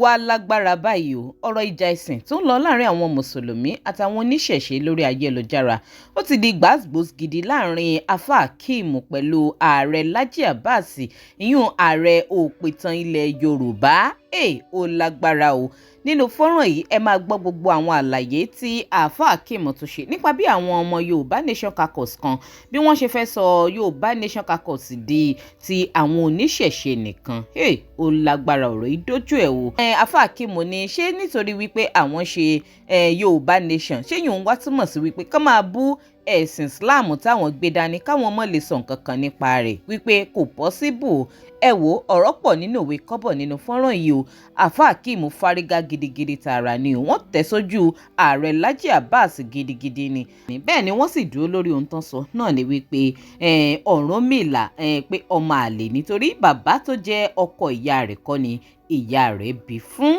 Wàá lágbára báyìí o. Ọ̀rọ̀ ìjà ẹ̀sìn tó ń lọ láàrin àwọn Mùsùlùmí àtàwọn oníṣẹ̀ṣe lórí ayélujára, ó ti di gbàsgbòs gidi láàrin Àáfàá Akeem pẹ̀lú Ààrẹ Laji Abbas, ìyún Ààrẹ Òpìtàn ilẹ̀ Yorùbá. Ẹ ó lágbára o. Nínú fọ́nrán yìí, ẹ máa gbọ́ gbogbo àwọn àlàyé tí Àáfàá Akeem tó ṣe nípa bí àwọn ọmọ Yorùbá Nation Caucus kan, bí wọ́n ṣe fẹ́ sọ Yorùbá Nation Caucus di ti àwọn oníṣẹ̀ṣe nìkan. Ẹ ó lágbára, ọ̀rọ̀ yìí dójú ẹ̀ o. Àáfàá Akeem ní ṣé nítorí wípé àwọn ṣe Yorùbá Nation, ṣé yòó ń wá túmọ̀ sí wípé kán máa bú ẹ̀sìn Islam táwọn gbé dání, káwọn mọ̀ lè sọ nǹkan kan nípa rẹ̀, wípé kò possible? Ẹ wo, ọ̀rọ̀ pọ̀ nínú òwe kọ́bọ̀ nínú fọ́nrán yìí o. Àáfàá Akeem fárígá gidigidi tààrà ni o. Wọ́n tẹ̀ sójú Ààrẹ Laji Abbas gidigidi ni. Bẹ́ẹ̀ ni wọ́n sì dúró lórí ohun tán sọ náà ni wípé Ọ̀rúnmìlà, pé ọmọ àlè, nítorí bàbá tó jẹ́ ọkọ ìyá rẹ̀ kọ́ ni ìyá rẹ̀ bí fún.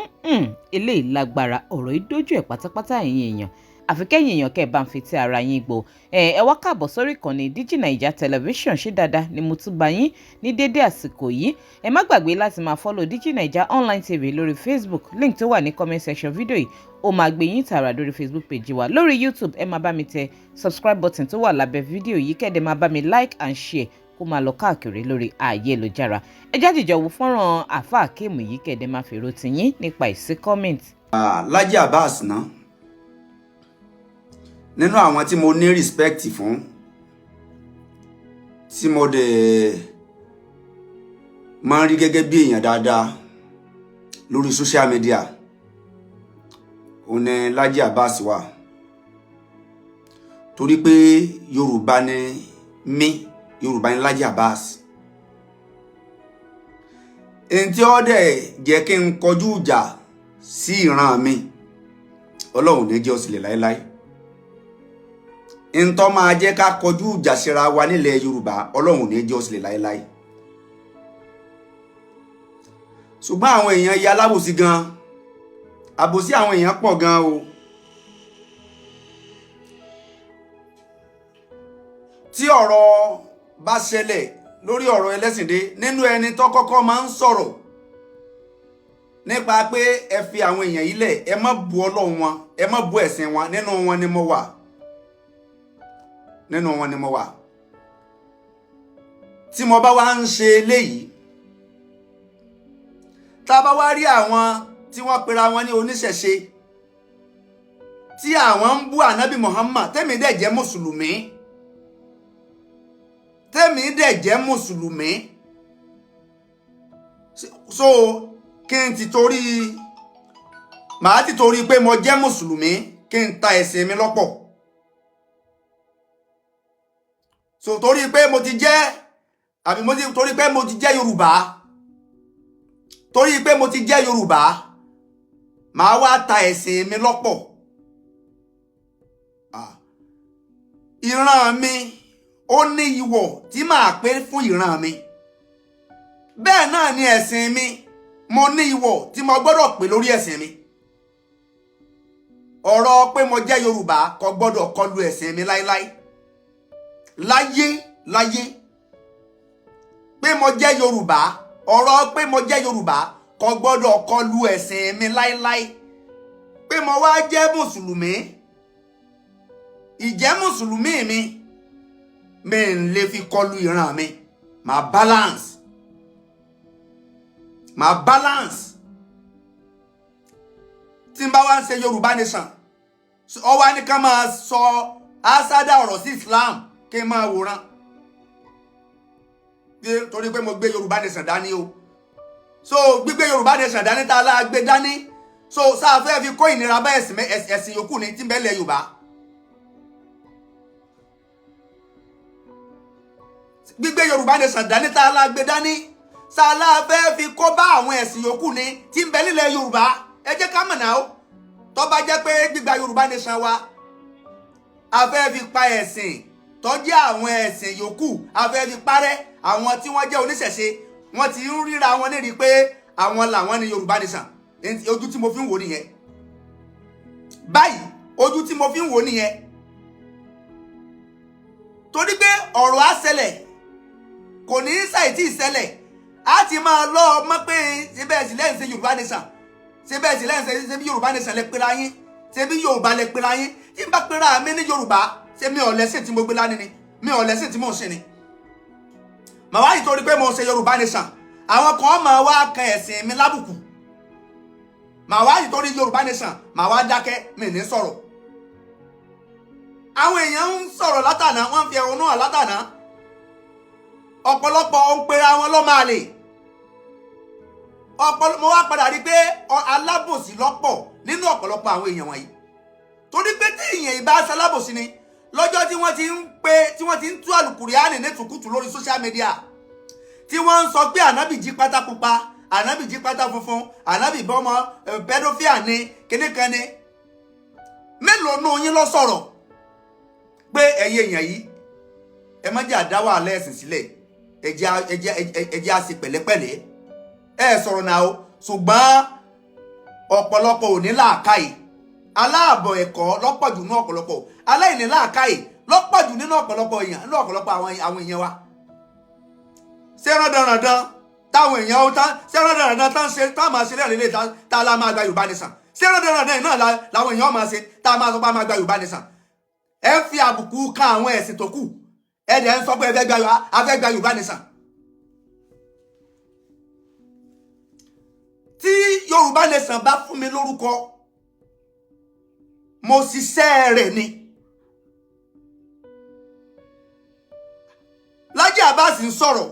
Eléyìí lágbára, ọ̀rọ̀ yìí dójú ẹ̀ pátápátá. Ẹ̀yin èèyàn, àfi kẹ́yìn èèyàn kẹ́ ẹ bá ń fi tí ara yín gbọ́. Ẹ wá káàbọ̀ sórí ìkànnì Digi Naija Television. Ṣé dáadáa ni mo tún bá yín ní dédé àsìkò yìí? Ẹ má gbàgbé láti máa follow Digi Naija Online TV lórí Facebook. Link tó wà ní comment section fídíò yìí, ó máa gbé yín tààrà lórí Facebook page wa. Lórí YouTube, ẹ máa bá mi tẹ subscribe button tó wà lábẹ́ fídíò yìí, kẹ́ ẹ dẹ̀ máa bá mi like and share kó máa lọ káàkiri lórí ayélujára. Ẹ jáde jọ wo fọ́nrán Àáfàá Akeem yìí, kẹ́ ẹ dẹ̀ máa fèrò tiyín nípa ìsí comment. Laji Abbas náà, nínú àwọn tí mo ní respect fún, tí mo dẹ̀ máa ń rí gẹ́gẹ́ bí èèyàn dáadáa lórí social media, òun ni Laji Abbas wà, torí pé Yorùbá ni mí, Yorùbá ni Laji Abbas. Ẹni tí ó dẹ̀ jẹ́ kí n kọjú ìjà sí ìran mi, Ọlọ́run ní jẹ́ ó sílẹ̀ láéláé. Ntọ́ máa jẹ́ ká kọjú ìjà síra wa nílẹ̀ Yorùbá, Ọlọ́run ní jẹ́ ó sílẹ̀ láéláé. Ṣùgbọ́n àwọn èèyàn ya alábòsí gan, àbòsí àwọn èèyàn pọ̀ gan o. Tí ọ̀rọ̀ bá ṣẹlẹ̀ lórí ọ̀rọ̀ ẹlẹ́sìndé, nínú ẹni tó kọ́kọ́ máa ń sọ̀rọ̀ nípa pé ẹ fi àwọn èèyàn yìí lẹ̀, ẹ má bu Ọlọ́run wọn, ẹ má bu ẹ̀sìn wọn, nínú wọn ni mo wà, nínú wọn ni mo wà. Tí mo bá wá ń ṣe eléyìí, tá a bá wá rí àwọn tí wọ́n pera wọn ní oníṣẹ̀ṣe, tí àwọn ń bú ànábì Muhammad, tẹ́mi dẹ̀ jẹ́ mùsùlùmí, tẹ́mi dẹ̀ jẹ́ mùsùlùmí, so kí n ti torí, màá ti torí pé mo jẹ́ mùsùlùmí, kí n ta ẹ̀sìn mi lọ́pọ̀? So torí pé mo ti jẹ́, àbí mo ti torí pé mo ti jẹ́ Yorùbá, torí pé mo ti jẹ́ Yorùbá, màá wá ta ẹ̀sìn mi lọ́pọ̀? Ìran mi, ó ní ìwọ̀ tí màá pé fún ìran mi. Bẹ́ẹ̀ náà ni ẹ̀sìn mi, mo ní ìwọ̀ tí mo gbọ́dọ̀ pé lórí ẹ̀sìn mi. Ọ̀rọ̀ pé mo jẹ́ Yorùbá kò gbọ́dọ̀ kọlu ẹ̀sìn mi láíláí, láyé láyé. Pé mo jẹ́ Yorùbá, ọ̀rọ̀ pé mo jẹ́ Yorùbá kò gbọ́dọ̀ kọlu ẹ̀sìn mi láíláí. Pé mo wá jẹ́ mùsùlùmí, ìjẹ́ mùsùlùmí mi, mi ń lè fi kọlu ìran mi. Màá balance, màá balance. Tí n bá wá ń ṣe Yorùbá Nation, ọ wá ní ká máa sọ ásádà ọ̀rọ̀ sí Islam, kí n máa wòran torí pé mo gbé Yorùbá Nation dání o? So gbígbé Yorùbá Nation dání tá a lá gbé dání, so sáà fẹ́ fi kó ìnira bá ẹ̀sìn yòókù ní tí ń bẹ lẹ̀ Yorùbá? Gbígbé Yorùbá Nation dání tá a lá gbé dání, sáà lá fẹ́ fi kó bá àwọn ẹ̀sìn yòókù ní tí ń bẹ nílẹ̀ Yorùbá? Ẹ jẹ́ ká mọ̀ náà o. Tó bá jẹ́ pé gbígba Yorùbá Nation wa, a fẹ́ fi pa ẹ̀sìn tó jẹ́ àwọn ẹ̀sìn yòókù, a fẹ́ fi parẹ́, àwọn tí wọ́n jẹ́ oníṣẹ̀ṣe, wọ́n ti ń ríra wọn ní rí pé àwọn làwọn ní Yorùbá Nation. Ojú tí mo fi ń wò nìyẹn báyìí, ojú tí mo fi ń wò nìyẹn, torí pé ọ̀rọ̀ á ṣẹlẹ̀, kò ní í ṣàì tí ì ṣẹlẹ̀, á ti máa lọ ọmọ pé síbẹ̀ sílẹ̀ ń ṣe Yorùbá Nation. Ṣé bẹ́ẹ̀ sì lẹ́yìn? Ṣe bí Yorùbá nation lẹ pera yín? Ṣé bí Yorùbá lẹ pera yín? Tí n bá pera mi ní Yorùbá, ṣé mi ò lẹ́sìn tí mo gbé lánìí ni? Mi ò lẹ́sìn tí mò ń ṣe ni? Màá wá yìí torí pé mo ṣe Yorùbá nation, àwọn kan máa wá kan ẹ̀sìn mi lábùkù. Màá wá yìí torí Yorùbá nation, màá wá dákẹ́, mi ní sọ̀rọ̀. Àwọn èèyàn ń sọ̀rọ̀ látànà, wọ́n ń fi ẹ̀hónú hàn látànà. Ọ̀pọ̀lọpọ̀ ń pera wọn ló máa lè ọ̀pọ̀lọpọ̀. Mo wá padà rí i pé alábòsí lọ́pọ̀ nínú ọ̀pọ̀lọpọ̀ àwọn èèyàn wọ̀nyí, torí pé tí èèyàn ìbá aṣalábòsí ni, lọ́jọ́ tí wọ́n ti ń pe, tí wọ́n ti ń tú àlùkùránì ní tùkùtù lórí social media, tí wọ́n ń sọ pé ànábì jí pátá pupa, ànábì jí pátá funfun, ànábì bọ́mọ pedophilia ni, kíní kan ni, mélòó nù yín lọ sọ̀rọ̀ pé ẹ̀yin èèyàn yìí, ẹ má jẹ́ àdá wàhálà ẹ̀sìn sílẹ̀, ẹ jẹ́ á ṣe pẹ̀lẹ́pẹ̀lẹ́? Ẹ sọ̀rọ̀ náà o. Ṣùgbọ́n ọ̀pọ̀lọpọ̀ ò ní làákàyè, aláàbọ̀ ẹ̀kọ́ lọ́pọ̀ jù nínú ọ̀pọ̀lọpọ̀, aláìní làákàyè lọ́pọ̀ jù nínú ọ̀pọ̀lọpọ̀ èèyàn, nínú ọ̀pọ̀lọpọ̀ àwọn èèyàn wa. Ṣé rándanràndan táwọn èèyàn ó tán? Ṣé rándanràndan tán ṣe tá máa ṣe lẹ́rìí lè tá la máa gba Yorùbá nation? Ṣé rándanràndan náà làwọn èèyàn máa ṣe tá a máa sọ pé a máa gba Yorùbá nation? Ẹ ń fi àbùkù kan àwọn ẹ̀sìn tó kù, ẹ dẹ̀ ń sọ pé ẹ fẹ́ gba Yorùbá nation. Tí Yorùbá nation bá fún mi lórúkọ, mo ṣiṣẹ́ rẹ̀ ni. Lájí Abbas ń sọ̀rọ̀,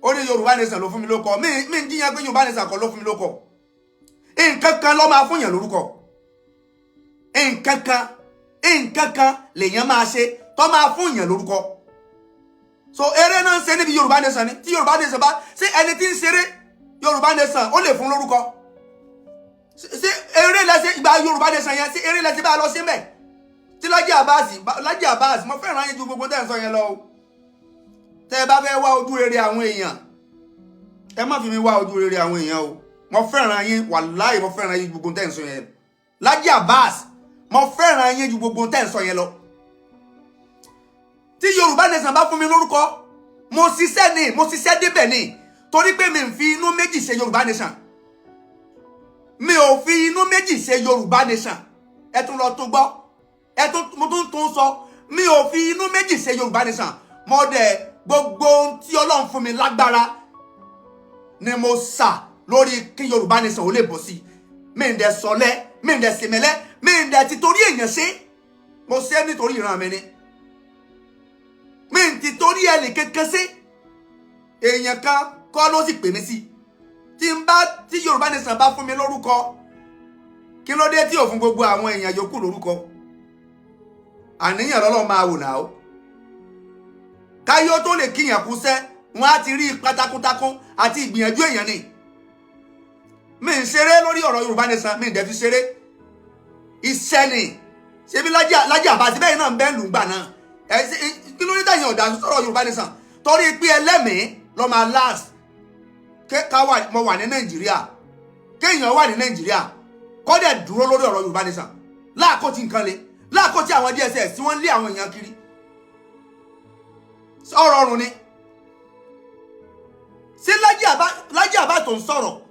ó ní Yorùbá nation ló fún mi lórúkọ. Mi ń jiyàn pé Yorùbá nation kọ́ ló fún mi lórúkọ. Nǹkan kan ló máa fún yàn lórúkọ. Nǹkan kan lèèyàn máa ṣe tó máa fún yàn lórúkọ. So eré náà ń ṣe níbi Yorùbá nation ni. Tí Yorùbá nation bá ṣé ẹni tí ń ṣeré Yorùbá nation, ó lè fún lórúkọ? Ṣé eré lẹsẹ ìgbà Yorùbá nation yẹn? Ṣé eré lẹsẹ bá lọ sí mẹ? Tí Lájí Abbas, Lájí Abbas, mo fẹ́ràn yín ju gbogbo tẹ́ ń sọ yẹn lọ o. Tẹ́ ẹ bá fẹ́ wá ojú rere àwọn èèyàn, ẹ má fi mi wá ojú rere àwọn èèyàn o. Mo fẹ́ràn yín, wàláì, mo fẹ́ràn yín ju gbogbo tẹ́ ń sọ yẹn. Lájí Abbas, mo fẹ́ràn yín ju gbogbo tẹ́ ń sọ yẹn lọ. Tí Yorùbá nation bá fún mi lórúkọ, mo ṣiṣẹ́ ni, mo ṣiṣẹ́ débẹ̀ ni, torí pé mi ń fi inú méjì ṣe Yorùbá nation. Mi ò fi inú méjì ṣe Yorùbá nation. Ẹ tún lọ tún gbọ́, ẹ tún, mo tún tún sọ, mi ò fi inú méjì ṣe Yorùbá nation. Mo dẹ̀ gbogbo ohun tí Ọlọ́run fún mi lágbára ni mo sà lórí kí Yorùbá nation ò lè bọ̀ sí. Mi ń dẹ̀ sọlẹ̀, mi ń dẹ̀ sèmẹ́lẹ́, mi ń dẹ̀ ti torí èèyàn ṣe. Mo ṣe nítorí ìran mi ni. Mi ń ti torí ẹnì kankan ṣe. Èèyàn kan kọ́ ló sì pè mí sí. Tí n bá tí Yorùbá nation bá fún mi lórúkọ, kí ló dé tí ò fún gbogbo àwọn èèyàn yòókù lórúkọ? Àníyàn lọ́lọ́ máa wò náà o. Káyọ́ tó lè kíyàn kúṣẹ́, wọ́n á ti rí ipa takuntakun àti ìgbìyànjú èèyàn ni. Mi ń ṣeré lórí ọ̀rọ̀ Yorùbá nation, mi ń dẹ̀ fi ṣeré. Iṣẹ́ ni. Ṣebí Lájí Abbas bẹ́ẹ̀ náà ń bẹ́ẹ̀ lù ń gbà náà. Ẹ ṣe kí ló ní tẹ̀yìn ọ̀dà sọ̀rọ̀ Yorùbá nation? Torí pé ẹlẹ́mìí lọ́ máa last. Ká wà, mo wà ní Nàìjíríà, kéèyàn wà ní Nàìjíríà kọ́dẹ̀ dúró lórí ọ̀rọ̀ Yorùbá nation láàkó tí nǹkan le, láàkó tí àwọn DSS tí wọ́n ń lé àwọn èèyàn kiri, ọ̀rọ̀ ọ̀run ni. Ṣé Lájí Abbas tó ń sọ̀rọ̀,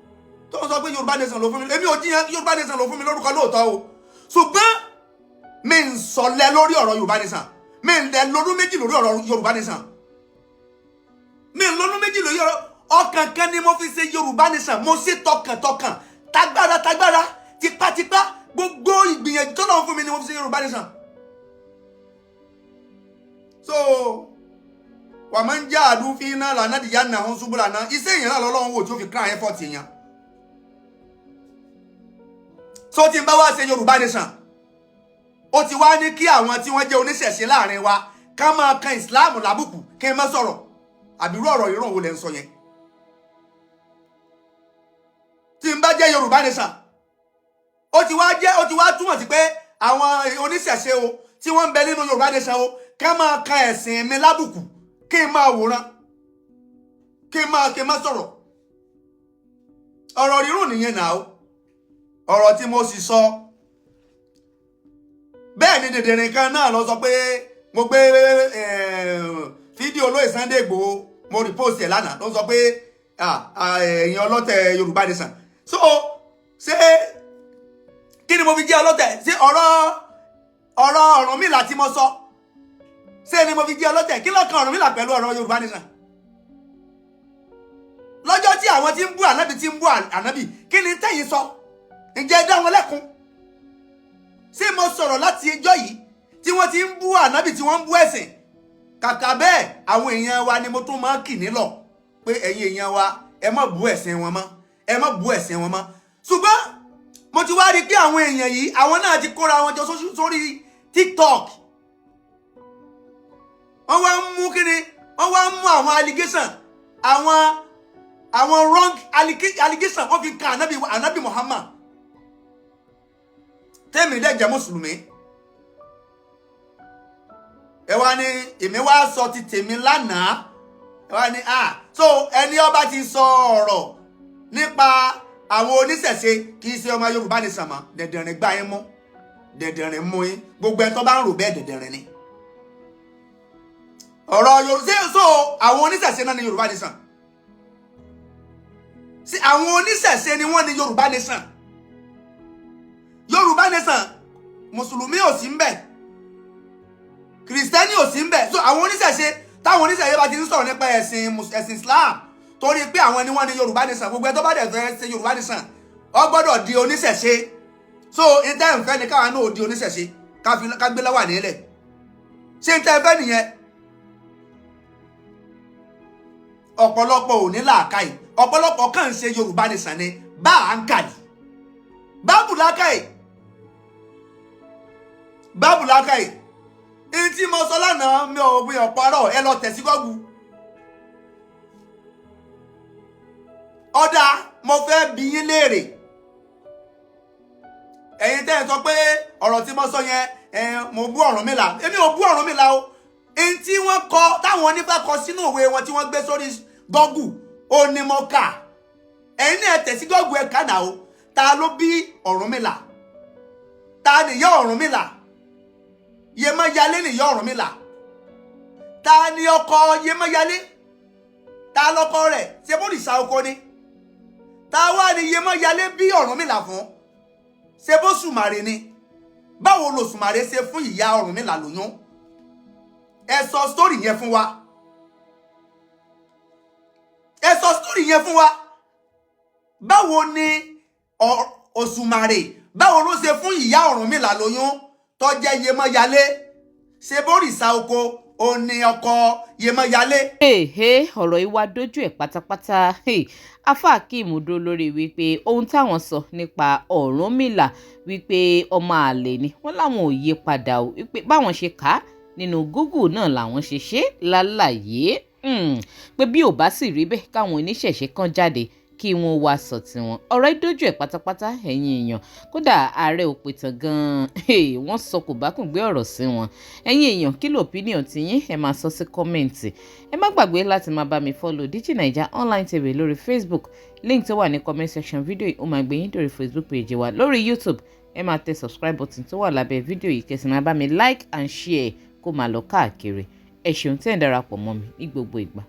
tó ń sọ pé Yorùbá nation ló fún mi, èmi ò jiyàn. Yorùbá nation ló fún mi lórúkọ lóòótọ́ o, ṣùgbọ́n mi ń sọlẹ̀ lórí ọ̀rọ̀ Yorùbá nation. Mi ń lẹ lọ́dún méjì lórí ọ̀rọ̀ Yorùbá nation. Mi ń lọ́dún méjì lórí ọ̀rọ̀. Ọkàn kan ni mo fi ṣe Yorùbá nation. Mo ṣe tọkàntọkàn, tagbára tagbára, tipátipá, gbogbo ìgbìyànjú tó lọ́wọ́ fún mi ni mo fi ṣe Yorùbá nation. So wà máa ń já àdúfin náà lànà dìyà náà ń ṣubú lànà. Iṣẹ́ èèyàn náà lọ́lọ́run wò tí ó fi crown effort èèyàn. So tí n bá wá ṣe Yorùbá nation, ó ti wá ní kí àwọn tí wọ́n jẹ́ oníṣẹ̀ṣe láàrin wa ká máa kan ìsìláàmù lábùkù, kí n má sọ̀rọ̀? Àbírú ọ̀rọ̀ ìrùn wo lẹ ń sọ yẹn? Tí n bá jẹ́ Yorùbá nation, ó ti wá jẹ́, ó ti wá túmọ̀ sí pé àwọn oníṣẹ̀ṣe o tí wọ́n ń bẹ nínú Yorùbá nation o, ká máa kan ẹ̀sìn mi lábùkù, kí n máa wòran, kí n má sọ̀rọ̀? Ọ̀rọ̀ rírùn nìyẹn náà o. Ọ̀rọ̀ tí mo sì sọ bẹ́ẹ̀ ni. Dèdèrìn kan náà lọ sọ pé mo gbé fídíò olóyè Sunday Igboho, mo repost ẹ̀ lánàá, ló sọ pé ẹ̀yin ọlọ́tẹ̀ Yorùbá nation. So ṣé Ni mo fi jẹ́ ọlọ́tẹ̀? Ṣé ọ̀rọ̀ Ọ̀rúnmìlà tí mo sọ, ṣé ni mo fi jẹ́ ọlọ́tẹ̀? Kí ló kan Ọ̀rúnmìlà pẹ̀lú ọ̀rọ̀ Yorùbá Nation? Lọ́jọ́ tí àwọn tí ń bú ànábì, tí ń bú ànábì, kí ni tẹ́yìn sọ? Ǹjẹ́ ẹ dá wọn lẹ́kun? Ṣé mo sọ̀rọ̀ láti ẹjọ́ yìí tí wọ́n ti ń bú ànábì, tí wọ́n ń bú ẹ̀sìn? Kàkà bẹ́ẹ̀, àwọn èèyàn wa ni mo tún máa ń kì nílọ̀ pé ẹ̀yin èèyàn wa, ẹ má bú ẹ̀sìn wọn mọ́, ẹ má bú ẹ̀sìn wọn mọ́. Ṣùgbọ́n mo ti wá rí i pé àwọn èèyàn yìí, àwọn náà ti kóra wọn jọ sórí TikTok. Wọ́n wá ń mú kíni, wọ́n wá ń mú àwọn allegation, àwọn wrong allegation, wọ́n fi kan ànábì Muhammad. Tẹ́mi dẹ̀ jẹ́ mùsùlùmí. Ẹ wá ní èmi wá sọ ti tèmi lánàá, ẹ wá ní, ah, so ẹni ọba ti sọ ọ̀rọ̀ nípa àwọn oníṣẹ̀ṣe kì í ṣe ọmọ Yorùbá ní sàmọ́. Dẹ̀dẹ̀rìn gbá yín mú, dẹ̀dẹ̀rìn mú yín. Gbogbo ẹ̀ tó bá ń rò bẹ́ẹ̀, dẹ̀dẹ̀rìn ni. Ọ̀rọ̀ Yorùbá, so àwọn oníṣẹ̀ṣe náà ní Yorùbá nation? Sí àwọn oníṣẹ̀ṣe ni wọ́n ní Yorùbá nation? Yorùbá nation, mùsùlùmí ò sí ń bẹ̀, kìrìsìtẹ́nì ò sí ń bẹ̀. So àwọn oníṣẹ̀ṣe, táwọn oníṣẹ̀ṣe bá ti ń sọ̀rọ̀ nípa ẹ̀sìn Islam, torí pé àwọn ni wọ́n ní Yorùbá nation, gbogbo ẹ tó bá dẹ̀ fẹ́ ṣe Yorùbá nation, ó gbọ́dọ̀ di oníṣẹ̀ṣe. So ìtẹ́ ìfẹ́ ni káwọn náà di oníṣẹ̀ṣe, ká gbé láwà nílẹ̀. Ṣé ìtẹ́ ìfẹ́ nìyẹn? Ọ̀pọ̀lọpọ̀ ò ní làákàyè. Ọ̀pọ̀lọpọ̀ kàn ń ṣe Yorùbá nation ni bá à ń kàlì báàbù làákàyè, báàbù làákàyè. Ní tí mo sọ lánàá, mi ò gbé ọ̀pọ̀ arọ̀. Ẹ lọ tẹ̀ sí Google. Ọ̀dà, mo fẹ́ bi yín léèrè. Ẹ̀yin tẹ́ ẹ sọ pé ọ̀rọ̀ tí mo sọ yẹn, mo bú Ọ̀rúnmìlà, èmi ò bú Ọ̀rúnmìlà o. Èyí tí wọ́n kọ, táwọn onífà kọ sínú òwe wọn tí wọ́n gbé sórí Google, ó ní mo kà. Ẹ̀yin náà tẹ̀ sí Google, ẹ̀ kà náà o. Ta ló bí Ọ̀rúnmìlà? Ta nìyá Ọ̀rúnmìlà? Yemọyalé nìyá Ọ̀rúnmìlà. Ta ni ọkọ Yemọyalé? Ta lọkọ rẹ̀? Ṣé bó rìṣà oko ni? Ta wá ni Yemọyalé bí Ọ̀rúnmìlà fún? Ṣé bó Sùmàrè ni? Báwo lo Sùmàrè ṣe fún ìyá Ọ̀rúnmìlà lóyún? Ẹ sọ sítórì yẹn fún wa, ẹ sọ sítórì yẹn fún wa. Báwo ni Òṣùmàrè, báwo ló ṣe fún ìyá Ọ̀rúnmìlà lóyún tó jẹ́ Yemọyalé? Ṣe bó rìṣà oko ó ní ọkọ Yemọyalé? Èhè, ọ̀rọ̀ yìí wá dójú ẹ̀ pátápátá. Afa Akeem dúró lórí wípé ohun táwọn sọ nípa Ọ̀rúnmìlà wípé ọmọ àlè ni wọ́n, láwọn ò yí padà o, wípé báwọn ṣe kà á nínú Google náà làwọn ṣe ṣe lálàyé, pé bí ò bá sì rí bẹ́ẹ̀, káwọn oníṣẹ̀ṣe kan jáde kí wọ́n wá sọ tiwọn. Ọ̀rọ̀ yìí dójú ẹ̀ pátápátá, ẹ̀yin èèyàn. Kódà ààrẹ òpìtàn gan-an, wọ́n sọ kò bá kùn gbé ọ̀rọ̀ sí wọn. Ẹ̀yin èèyàn, kí ló opinion ti yín? Ẹ máa sọ sí comment. Ẹ má gbàgbé láti máa bá mi follow Digi Naija Online TV lórí Facebook. Link tó wà ní comment section fídíò yìí, ó máa gbé yín lórí Facebook page wa. Lórí YouTube, ẹ máa tẹ subscribe button tó wà lábẹ́ fídíò yìí, kẹ́ sì máa bá mi like and share kó máa lọ káàkiri. Ẹ ṣeun tẹ́ ń darapọ̀ mọ́ mi ní gbogbo ìgbà.